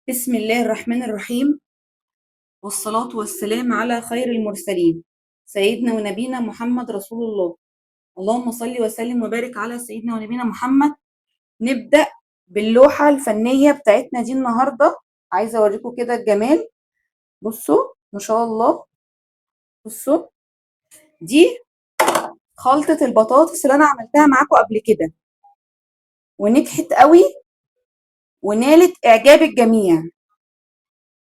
بسم الله الرحمن الرحيم، والصلاة والسلام على خير المرسلين سيدنا ونبينا محمد رسول الله. اللهم صل وسلم وبارك على سيدنا ونبينا محمد. نبدأ باللوحة الفنية بتاعتنا دي النهاردة. عايزة اوريكم كده الجمال. بصوا ما شاء الله. بصوا دي خلطة البطاطس اللي انا عملتها معاكم قبل كده ونجحت قوي ونالت اعجاب الجميع.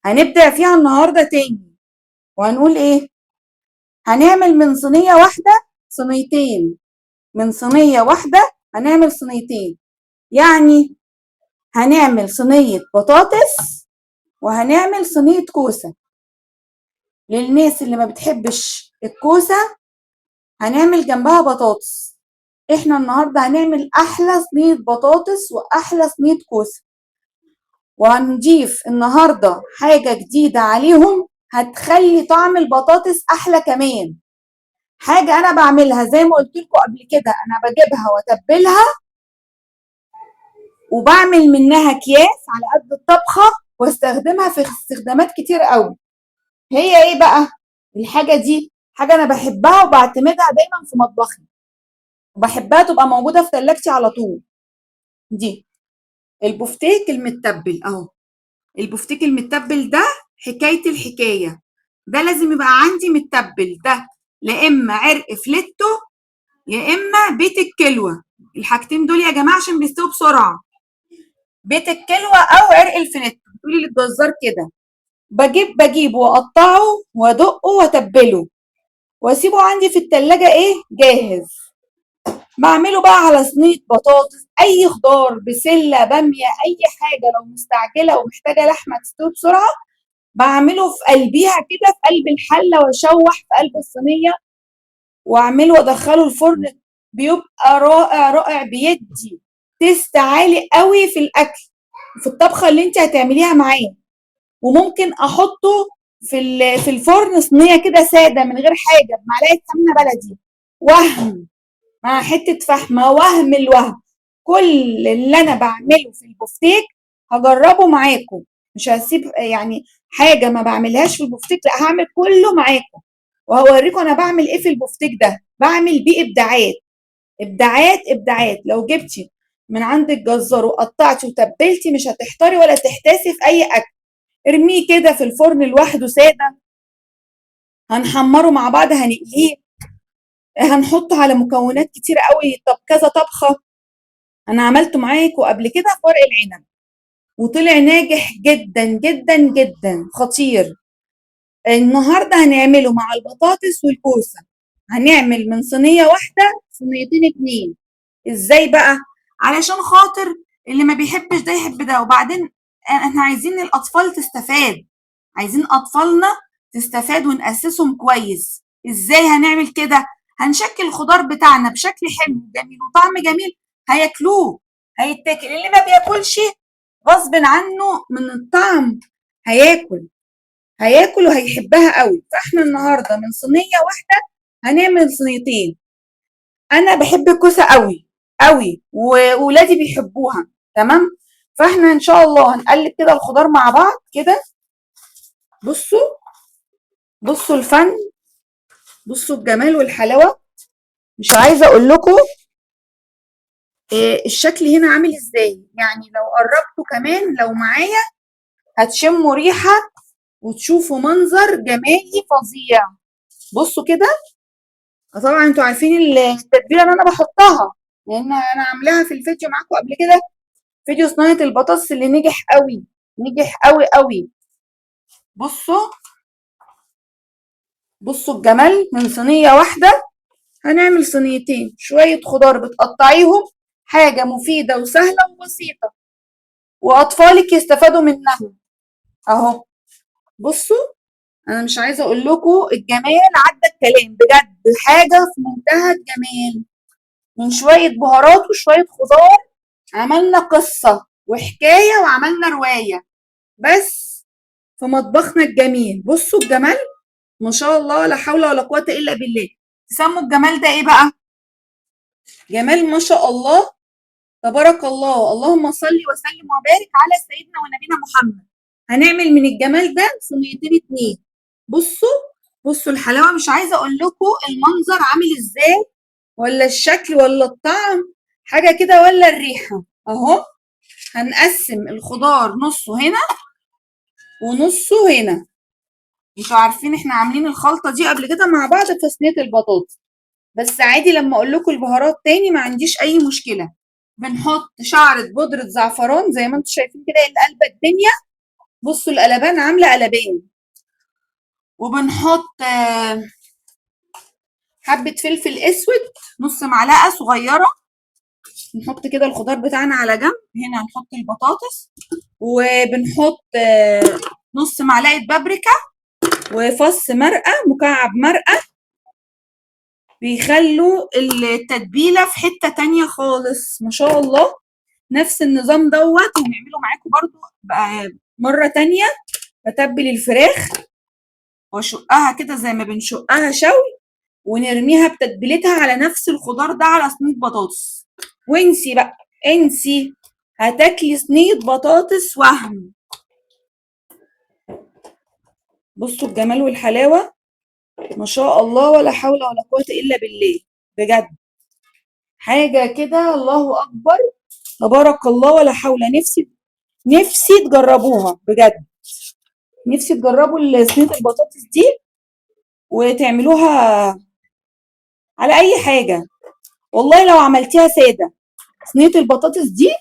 هنبدأ فيها النهاردة تاني وهنقول ايه؟ هنعمل من صينية واحدة صينيتين. من صينية واحدة هنعمل صينيتين، يعني هنعمل صينية بطاطس وهنعمل صينية كوسة. للناس اللي ما بتحبش الكوسة هنعمل جنبها بطاطس. احنا النهاردة هنعمل احلى صينية بطاطس واحلى صينية كوسة، وهنضيف النهاردة حاجة جديدة عليهم هتخلي طعم البطاطس احلى كمان. حاجة انا بعملها زي ما قلت لكم قبل كده، انا بجيبها واتبلها وبعمل منها اكياس على قد الطبخة واستخدمها في استخدامات كتير قوي. هي ايه بقى الحاجة دي؟ حاجة انا بحبها وبعتمدها دايما في مطبخي وبحبها تبقى موجودة في تلاجتي على طول. دي البفتيك المتبل اهو. البفتيك المتبل ده حكاية الحكاية، ده لازم يبقى عندي متبل. ده لا اما عرق فليتو يا اما بيت الكلوة. الحاجتين دول يا جماعة عشان بيستووا بسرعة، بيت الكلوة او عرق الفليتو. بتقولي للجزار كده. بجيبه واقطعه وادقه واتبله واسيبه عندي في التلاجة ايه جاهز. بعمله بقى على صينية بطاطس، اي خضار، بسلة، بامية، اي حاجة. لو مستعجلة ومحتاجة لحمة تستوي بسرعة بعمله في قلبيها كده، في قلب الحلة، واشوح في قلب الصينية واعمله وادخله الفرن. بيبقى رائع رائع، بيدي taste عالي قوي في الاكل في الطبخة اللي انت هتعمليها معاه. وممكن احطه في الفرن صينية كده سادة من غير حاجة، بمعلقة سمنة بلدي، وهم مع حتة فحمة، وهم الوهم. كل اللي انا بعمله في البفتيك هجربه معاكم، مش هسيب حاجة ما بعملهاش في البفتيك، لا هعمل كله معاكم وهوريكم انا بعمل ايه في البفتيك ده. بعمل بيه ابداعات ابداعات ابداعات. لو جبتي من عند الجزار وقطعتي وتبلتي مش هتحتاري ولا تحتاسي في اي اكل. ارميه كده في الفرن لوحده ساده، هنحمره مع بعض، هنقليه، هنحطه على مكونات كتير قوي. طب كذا طبخه انا عملته معاكم قبل كده في ورق العنب وطلع ناجح جدا جدا جدا، خطير. النهارده هنعمله مع البطاطس والكوسه. هنعمل من صينية واحدة صينيتين اتنين. ازاي بقى؟ علشان خاطر اللي ما بيحبش ده يحب ده. وبعدين احنا عايزين الاطفال تستفاد، عايزين اطفالنا تستفاد ونأسسهم كويس. ازاي هنعمل كده؟ هنشكل الخضار بتاعنا بشكل حلو وجميل وطعم جميل، هياكلوه، هيتاكل. اللي ما بياكلش غصب عنه من الطعم هياكل، هياكل وهيحبها قوي. فاحنا النهارده من صينية واحدة هنعمل صينيتين. انا بحب الكوسه قوي قوي وولادي بيحبوها، تمام؟ فاحنا ان شاء الله هنقلب كده الخضار مع بعض كده. بصوا الفن، بصوا الجمال والحلاوه. مش عايزه اقول لكم الشكل هنا عامل ازاي. لو قربتوا كمان لو معايا هتشموا ريحه وتشوفوا منظر جمالي فظيع. بصوا كده. طبعا انتوا عارفين التتبيله اللي انا بحطها، لان انا عاملاها في الفيديو معاكم قبل كده، فيديو صينية البطاطس اللي نجح قوي، نجح قوي قوي. بصوا الجمال. من صينية واحدة هنعمل صينيتين. شوية خضار بتقطعيهم، حاجة مفيدة وسهلة وبسيطة واطفالك يستفادوا منها اهو. بصوا انا مش عايزه اقول لكم الجمال عدى الكلام بجد، حاجة في منتهى الجمال. من شوية بهارات وشوية خضار عملنا قصة وحكاية وعملنا رواية بس في مطبخنا الجميل. بصوا الجمال ما شاء الله، لا حول ولا قوة الا بالله. تسموا الجمال ده ايه بقى؟ جمال ما شاء الله تبارك الله. اللهم صل وسلم وبارك على سيدنا ونبينا محمد. هنعمل من الجمال ده صينيتين 2. بصوا الحلاوة، مش عايزه اقول لكم المنظر عامل ازاي، ولا الشكل ولا الطعم، حاجة كده، ولا الريحة. اهو هنقسم الخضار نصه هنا ونصه هنا. انتوا عارفين احنا عاملين الخلطة دي قبل كده مع بعض في صينية البطاطس، بس عادي لما اقول لكم البهارات تاني ما عنديش اي مشكلة. بنحط شعره بودره زعفران زي ما انتوا شايفين كده، اللي قلبه الدنيا. بصوا القلبان عامله قلبان. وبنحط حبه فلفل اسود، نص معلقه صغيرة. نحط كده الخضار بتاعنا على جنب. هنا هنحط البطاطس، وبنحط نص معلقه بابريكا وفص مرقه، مكعب مرقه، بيخلوا التتبيله في حتة تانية خالص ما شاء الله. نفس النظام دوت هنعمله معاكم برضو مرة تانية. بتبل الفراخ واشقها كده زي ما بنشقها شوي، ونرميها بتتبيلتها على نفس الخضار ده على صينية بطاطس. وانسي بقى، انسي، هتاكلي صينية بطاطس وهم. بصوا الجمال والحلاوه ما شاء الله، ولا حول ولا قوة الا بالله، بجد حاجة كده الله اكبر تبارك الله ولا حول. نفسي تجربوها بجد، نفسي تجربوا صينية البطاطس دي وتعملوها على اي حاجة. والله لو عملتيها ساده، صينية البطاطس دي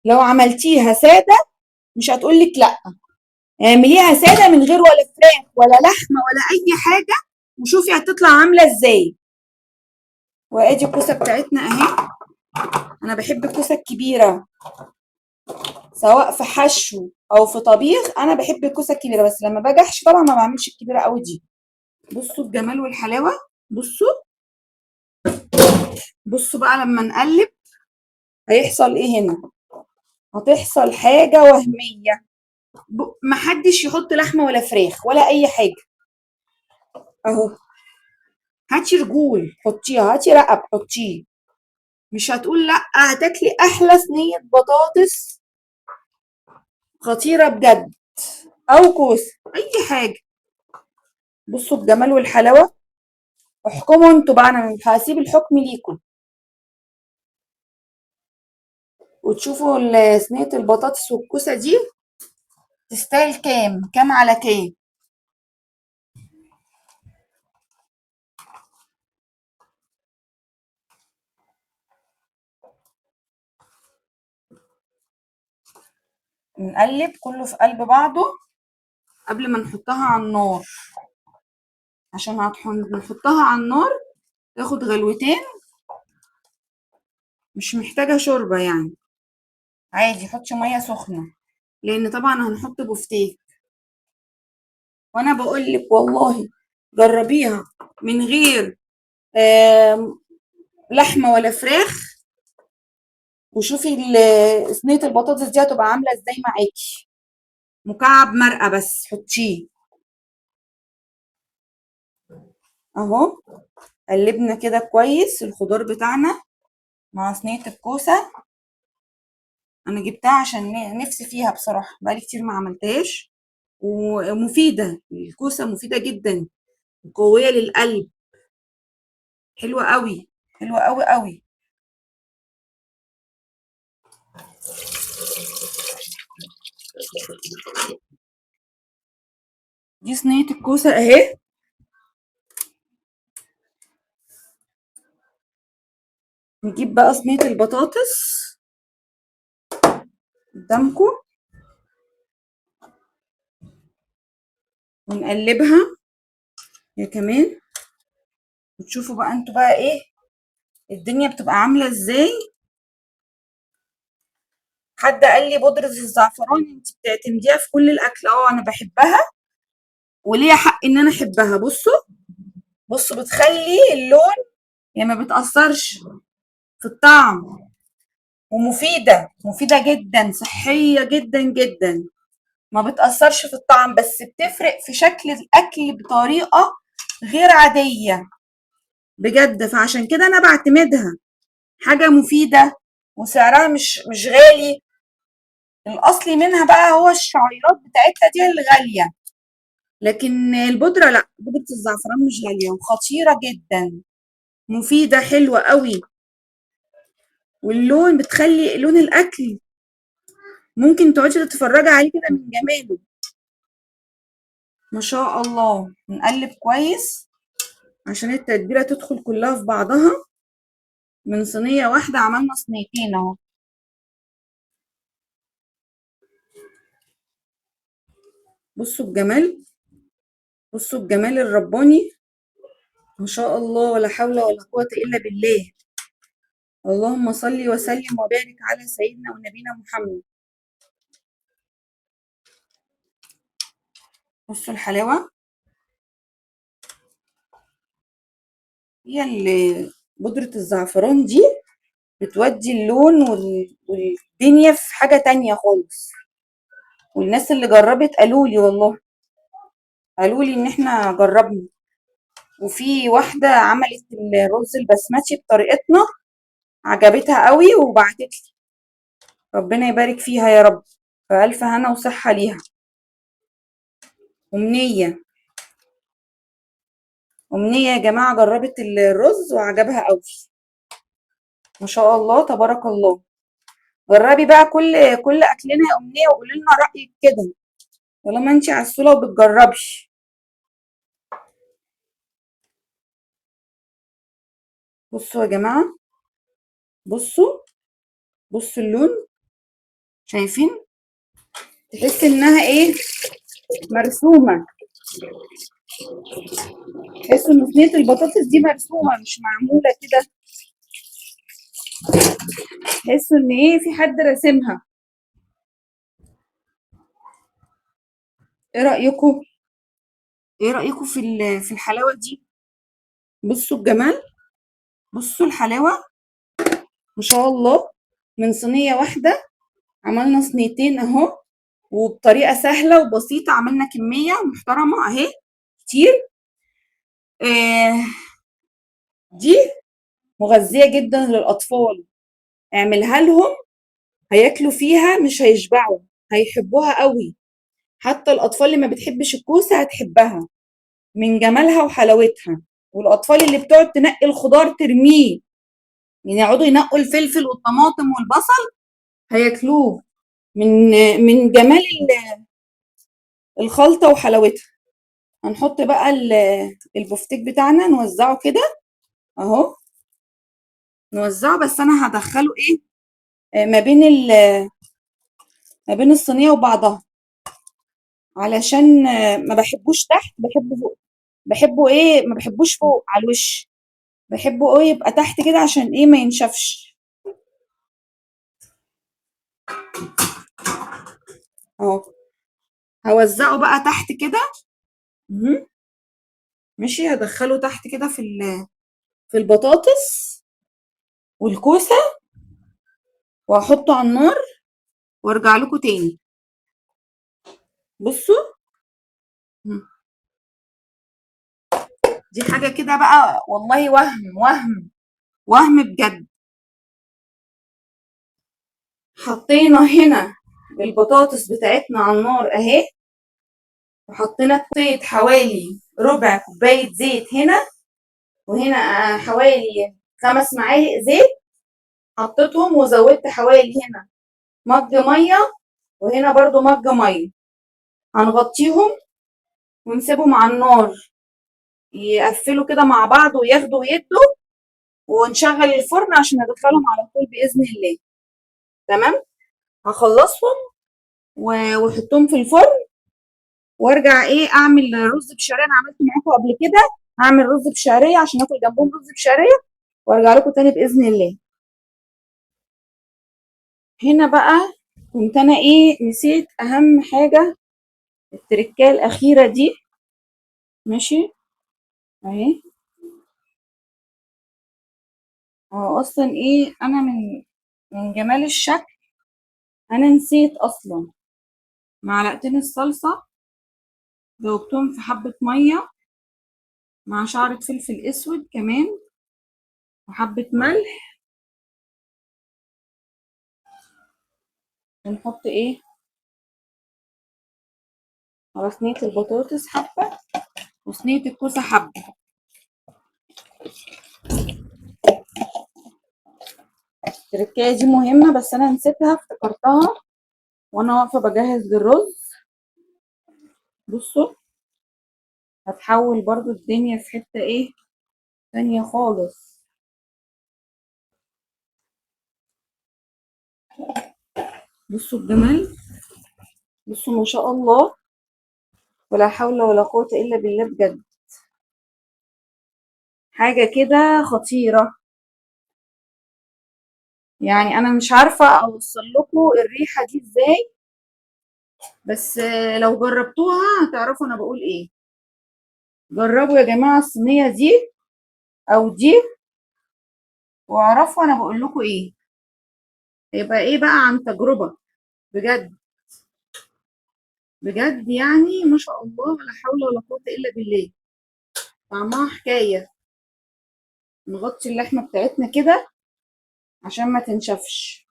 لو عملتيها ساده مش هتقولك لا. اعمليها ساده من غير ولا فراخ ولا لحمه ولا اي حاجة، وشوفي هتطلع عامله ازاي. وادي الكوسه بتاعتنا اهي. انا بحب الكوسه الكبيرة، سواء في حشو او في طبيخ، انا بحب الكوسه الكبيرة، بس لما باجي احشي طبعا ما بعملش الكبيرة قوي دي. بصوا الجمال والحلاوه. بصوا بقى لما نقلب هيحصل ايه هنا. هتحصل حاجة وهمية. محدش يحط لحمه ولا فراخ ولا اي حاجة. اهو هاتي رجول حطيها، هاتي رقب حطيه، مش هتقول لا. هتاكلي احلى صينية بطاطس خطيرة بجد، او كوسة، اي حاجة. بصوا الجمال والحلاوه. احكموا انتوا بقى، انا هسيب الحكم ليكم. وتشوفوا صينية البطاطس والكوسه دي تستاهل كام، كام على كام. نقلب كله في قلب بعضه قبل ما نحطها على النار، عشان نحطها على النار تاخد غلوتين، مش محتاجة شوربة يعني، عادي حطي مية سخنة، لأن طبعا هنحط بفتيك. وأنا بقولك والله جربيها من غير لحمة ولا فراخ، وشوفي صينية البطاطس دي هتبقى عاملة ازاي معاكي. مكعب مرقة بس حطيه اهو. قلبنا كده كويس الخضار بتاعنا مع صينية الكوسة. انا جبتها عشان نفسي فيها بصراحة، بقالي كتير ما عملتهاش، ومفيدة الكوسة، مفيدة جدا وقوية للقلب، حلوة قوي، حلوة قوي قوي. دي صينية الكوسة اهي. نجيب بقى صينية البطاطس قدامكم ونقلبها يا كمان، وتشوفوا بقى انتوا بقى ايه الدنيا بتبقى عاملة ازاي. حد قال لي بودرة الزعفران انت بتعتمديها في كل الاكل، انا بحبها وليا حق ان انا احبها. بصوا بتخلي اللون يعني ما بتأثرش في الطعم، ومفيدة، مفيدة جدا، صحية جدا جدا، ما بتأثرش في الطعم، بس بتفرق في شكل الأكل بطريقة غير عادية بجد. فعشان كده أنا بعتمدها، حاجة مفيدة وسعرها مش غالي. الاصلي منها بقى هو الشعيرات بتاعتها دي الغالية، لكن البودره لا، بودره الزعفران مش غالية وخطيرة جدا، مفيدة حلوة قوي. واللون بتخلي لون الاكل ممكن تقعدي تتفرجي عليه كده من جماله ما شاء الله. نقلب كويس عشان التتبيله تدخل كلها في بعضها. من صينية واحدة عملنا صينيتين اهو. بصوا الجمال، بصوا الجمال الرباني ما شاء الله، ولا حول ولا قوة الا بالله. اللهم صل وسلم وبارك على سيدنا ونبينا محمد. بصوا الحلاوة، هي اللي بودرة الزعفران دي بتودي اللون والدنيا في حاجة تانية خالص. والناس اللي جربت قالوا لي، والله قالوا لي ان احنا جربنا. وفي واحدة عملت الرز البسمتي بطريقتنا عجبتها قوي وبعتت لي، ربنا يبارك فيها يا رب، فألف هنا وصحة ليها. أمنية، أمنية يا جماعة جربت الرز وعجبها قوي ما شاء الله تبارك الله. جربي بقى كل أكلنا يا أمنية وقولي لنا رأيك كده، طالما انتي عسولة وبتجربي. بصوا يا جماعة، بصوا اللون، شايفين؟ تحس انها ايه، مرسومة. تحس ان صينية البطاطس دي مرسومة مش معمولة كده، تحس ان ايه، في حد راسمها. ايه رأيكم؟ ايه رأيكم في الحلاوة دي؟ بصوا الجمال، بصوا الحلاوة ما شاء الله. من صينية واحدة عملنا صينيتين اهو، وبطريقة سهلة وبسيطة عملنا كمية محترمة اهي كتير. دي مغذية جدا للأطفال، اعملها لهم هياكلوا فيها مش هيشبعوا، هيحبوها قوي. حتى الأطفال اللي ما بتحبش الكوسة هتحبها من جمالها وحلاوتها. والأطفال اللي بتقعد تنقي الخضار ترميه، يعني يقعدوا ينقوا الفلفل والطماطم والبصل هياكلوه من جمال الخلطة وحلاوتها. هنحط بقى البفتيك بتاعنا، نوزعه كده اهو، نوزعه. بس انا هدخله ايه، ما بين الصينية وبعضها، علشان ما بحبوش تحت، بحبه فوق. بحبه ايه، ما بحبوش فوق على الوش، بحبه ايه يبقى تحت كده عشان ايه ما ينشفش اهو. هوزعه بقى تحت كده. ماشي، هدخله تحت كده في البطاطس والكوسة، وهحطه على النار وارجع لكم تاني. بصوا، دي حاجة كده بقى والله وهم وهم وهم بجد. حطينا هنا البطاطس بتاعتنا على النار اهي، وحطينا زيت حوالي ربع كوباية زيت هنا، وهنا حوالي 5 معالق زيت حطيتهم، وزودت حوالي هنا مج مية، وهنا برضو مج مية. هنغطيهم ونسيبهم على النار يقفلوا كده مع بعض وياخدوا ويدوا، ونشغل الفرن عشان ندخلهم على طول بإذن الله. تمام، هخلصهم واحطهم في الفرن، وارجع ايه اعمل رز بشعريه. انا عملته معاكم قبل كده، هعمل رز بشعريه عشان اكل جنبهم رز بشعريه، وارجع لكم تاني باذن الله. هنا بقى كنت انا ايه نسيت اهم حاجة، التركايه الاخيرة دي. ماشي اهي. هو اصلا ايه، انا من جمال الشكل انا نسيت اصلا. معلقتين الصلصه دوبتهم في حبه مية مع شعره فلفل اسود كمان وحبه ملح. ونحط ايه على صينية البطاطس حبة وصينية الكوسة حبة. التركاية دي مهمة بس انا نسيتها، افتكرتها وانا واقفة بجهز للرز. بصوا هتحول برضو الدنيا في حتة ايه تانية خالص. بصوا الجمال، بصوا ما شاء الله، ولا حول ولا قوة إلا بالله، بجد حاجة كده خطيرة. أنا مش عارفة أوصل لكم الريحة دي إزاي، بس لو جربتوها هتعرفوا أنا بقول إيه. جربوا يا جماعة الصينية دي أو دي واعرفوا أنا بقول لكم إيه. هيبقى إيه بقى عن تجربة بجد بجد، ما شاء الله ولا حول ولا قوة إلا بالله، طعمها حكاية. نغطي اللحمة بتاعتنا كده عشان ما تنشفش.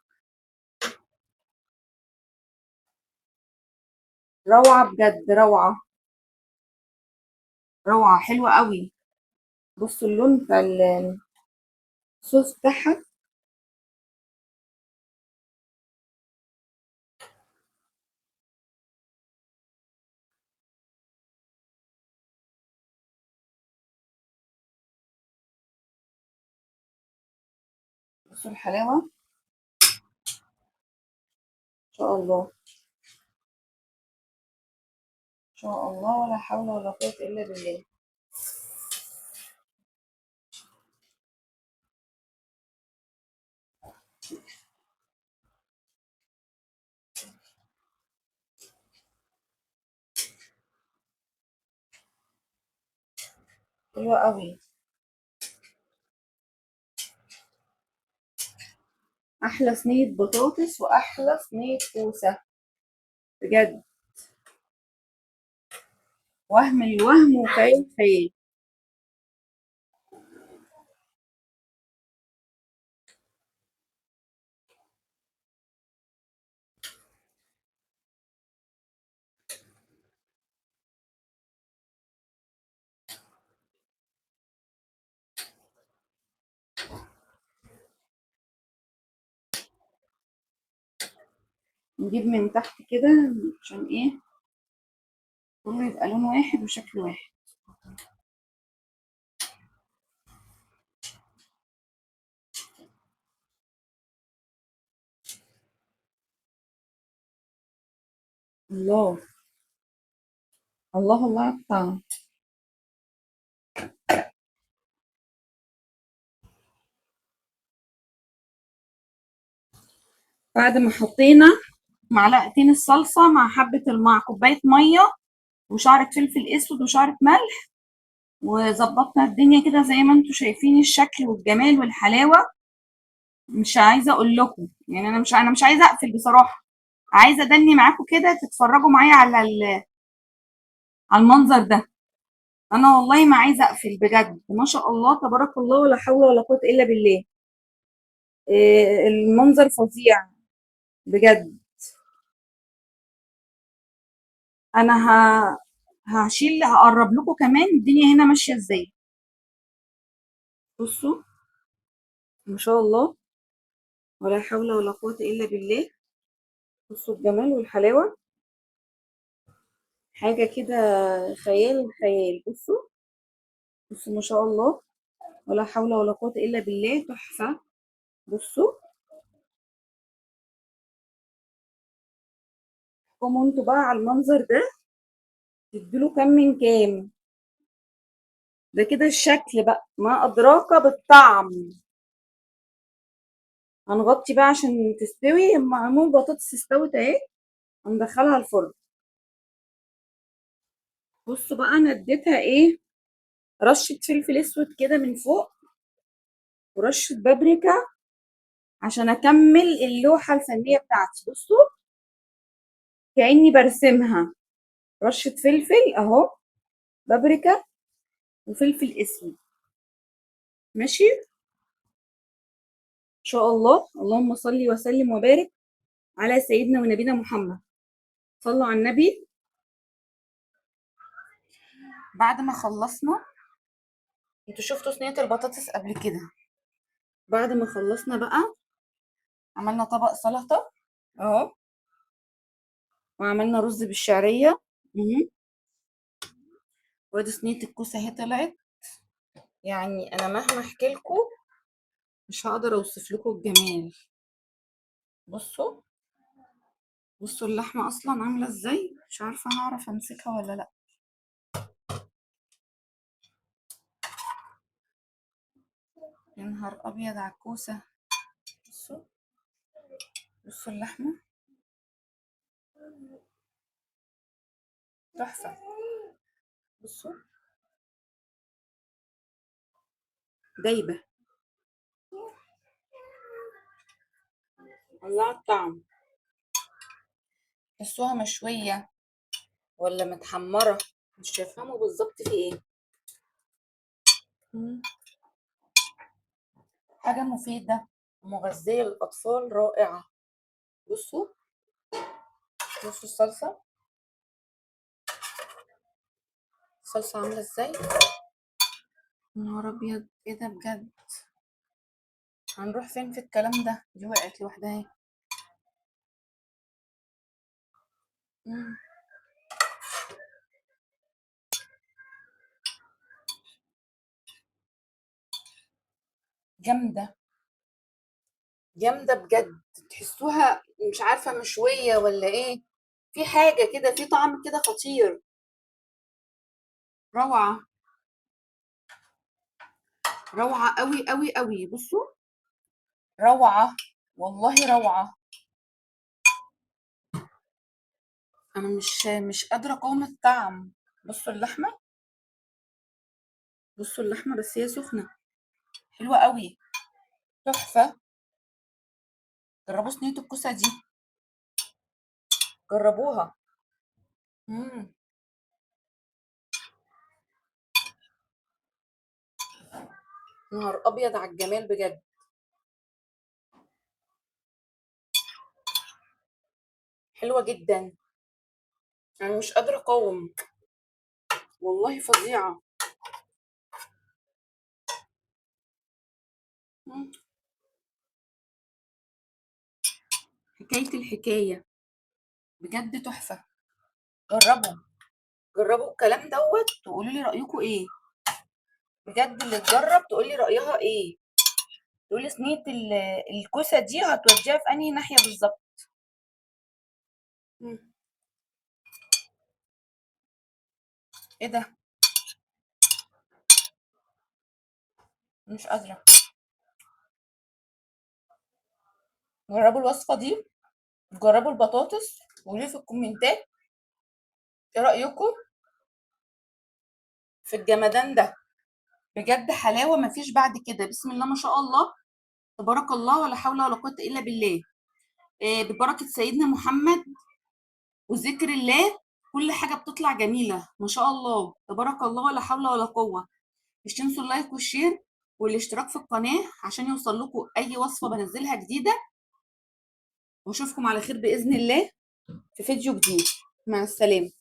روعة بجد، روعة روعة، حلوة قوي. بصوا اللون بتاع الصوص بتاعها، بصوا الحلاوة إن شاء الله إن شاء الله، ولا حول ولا قوة إلا بالله. حلوة قوي، أحلى صينية بطاطس وأحلى صينية كوسة بجد، وهم الوهم وخيال خيال. نجيب من تحت كده عشان ايه كله يبقى لون واحد وشكل واحد. الله الله الله على الطعم. بعد ما حطينا معلقتين الصلصة مع حبة مع كوباية مية وشعرة فلفل اسود وشعرة ملح، وظبطنا الدنيا كده زي ما انتم شايفين الشكل والجمال والحلاوة. مش عايزة اقول لكم، انا مش عايزة اقفل بصراحة، عايزة ادني معاكم كده تتفرجوا معايا على المنظر ده. انا والله ما عايزة اقفل بجد، ما شاء الله تبارك الله ولا حول ولا قوة الا بالله. المنظر فظيع بجد. انا هقرب لكم كمان الدنيا هنا ماشية ازاي. بصوا ما شاء الله ولا حول ولا قوة الا بالله. بصوا الجمال والحلاوة، حاجة كده خيال خيال. بصوا ما شاء الله ولا حول ولا قوة الا بالله، تحفة. بصوا قوموا انتوا بقى على المنظر ده، تديله كام من كام؟ ده كده الشكل بقى، ما ادراك بالطعم. هنغطي بقى عشان تستوي. معمول بطاطس استوت اهي، هندخلها الفرن. بصوا بقى انا اديتها ايه، رشه فلفل اسود كده من فوق ورشه بابريكا عشان اكمل اللوحه الفنيه بتاعتي. بصوا كاني برسمها، رشه فلفل اهو، بابريكا وفلفل اسود. ماشي ان شاء الله. اللهم صل وسلم وبارك على سيدنا ونبينا محمد. صلوا على النبي. بعد ما خلصنا، انتوا شفتوا صينية البطاطس قبل كده، بعد ما خلصنا بقى عملنا طبق سلطة اهو، وعملنا رز بالشعرية. وادي صينية الكوسة اهي طلعت. يعني انا مهما احكي لكم مش هقدر اوصف لكم الجمال. بصوا بصوا اللحمة اصلا عاملة ازاي، مش عارفة هعرف امسكها ولا لا. يا نهار ابيض على الكوسة. بصوا بصوا اللحمة تحفة. بصوا دايبة، الله على الطعم. تحسوها مشوية ولا متحمرة، مش هفهموا بالظبط في ايه. حاجة مفيدة ومغذية للأطفال، رائعة. بصوا بصوا الصلصة، الصلصة عاملة ازاي. يا نهار ابيض، ايه ده بجد؟ هنروح فين في الكلام ده؟ دي وقعت لوحدها اهي. جامدة جامدة بجد. تحسوها مش عارفة مشوية ولا ايه، في حاجة كده، في طعم كده خطير، روعة روعة قوي قوي قوي. بصوا روعة والله روعة. انا مش قادرة اقاوم الطعم. بصوا اللحمة، بصوا اللحمة بس هي سخنة، حلوة قوي، تحفة. جربوا صينية الكوسة دي، جربوها. نهار ابيض على الجمال بجد. حلوة جدا، انا مش قادرة اقاوم والله، فظيعة. حكاية الحكاية بجد تحفة. جربوا جربوا الكلام دوت وقولوا لي رأيكم ايه بجد. اللي تجرب تقول لي رأيها ايه، تقول لي صينية الكوسة دي هتوديها في انهي ناحية بالظبط. ايه ده؟ مش قادرة. جربوا الوصفة دي، جربوا البطاطس، وقولوا لي في الكومنتات ايه رأيكم في الجمدان ده. بجد حلاوة مفيش بعد كده. بسم الله ما شاء الله تبارك الله، ولا حول ولا قوة إلا بالله. ببركة سيدنا محمد وذكر الله كل حاجة بتطلع جميلة ما شاء الله تبارك الله، ولا حول ولا قوة. مش تنسوا ال like وال share والاشتراك في القناة عشان يوصل لكم أي وصفة بنزلها جديدة. واشوفكم على خير بإذن الله في فيديو جديد. مع السلامة.